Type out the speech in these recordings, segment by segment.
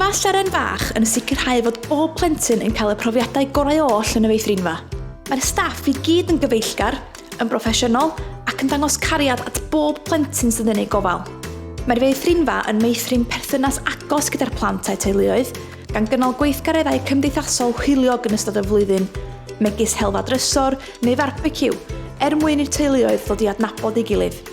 Feithrinfa Seren Fach yn sicrhau fod bob plentyn yn cael y profiadau gorau oll yn y feithrinfa. Mae'r staff i gyd yn gyfeillgar, yn broffesiynol ac yn dangos cariad at bob plentyn sydd yn eu gofal. Mae'r feithrinfa yn meithrin perthynas agos gyda'r plant a'u teuluoedd, gan gynnal gweithgareddau cymdeithasol hwyliog yn ystod y flwyddyn, megis helfa drysor neu farbeciw, er mwyn i'r teuluoedd ddod i adnabod ei gilydd.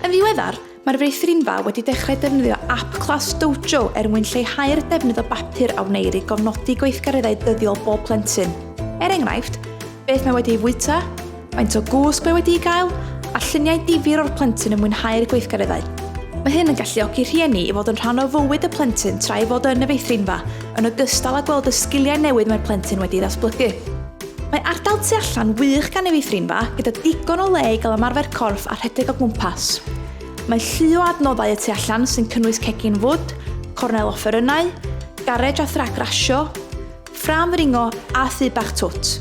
Yn ddiweddar, mae'r feithrinfa wedi dechrau defnyddio ap Class Dojo er mwyn lleihau'r defnydd o bapur a wneir i gofnodi gweithgareddau dyddiol bob plentyn. Er enghraifft, beth mae wedi ei fwyta, faint o gwsg mae wedi'i gael, a lluniau difyr o'r plentyn yn mwynhau'r gweithgareddau. Mae hyn yn galluogi rhieni i fod yn rhan o fywyd y plentyn tra ei fod yn y feithrinfa, yn ogystal â gweld y sgiliau newydd mae'r plentyn wedi'i ddatblygu. Mae ardal tu allan wych gan y feithrinfa, gyda digon o le i gael ymarfer corff a rhedeg o gwmpas. Mae llu o adnoddau y tu allan sy'n cynnwys cegin fwd, cornel offerynnau, garej a thrac rasio, ffrâm ddringo a thŷ bach twt.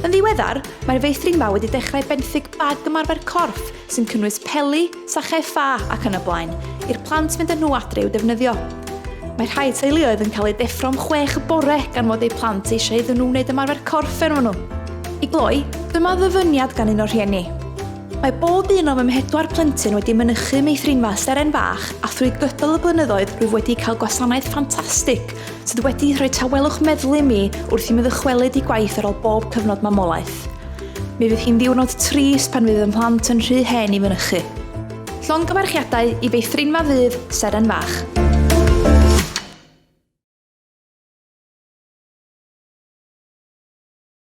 Yn ddiweddar, mae'r feithrinfa wedi dechrau benthyg bag ymarfer corff sy'n cynnwys peli, sachau ffa ac yn y blaen, i'r plant fynd â nhw adre i'w defnyddio. Mae rhai teuluoedd yn cael eu deffro am chwech y bore gan fod eu plant eisiau iddyn nhw wneud ymarfer corff efo nhw. I gloi, dyma ddyfyniad gan un o'r rhieni. Mae bob un o fy mhedwar plentyn wedi mynychu meithrinfa Seren Fach a thrwy gydol y blynyddoedd rwyf wedi cael gwasanaeth ffantastig sydd wedi rhoi tawelwch meddwl i mi wrth i mi ddychwelyd i gwaith ar ôl bob cyfnod mamolaeth. Mi fydd hi'n ddiwrnod trist pan fydd fy mhlant yn rhy hen i fynychu. Llongyfarchiadau i feithrinfa ddydd Seren Fach.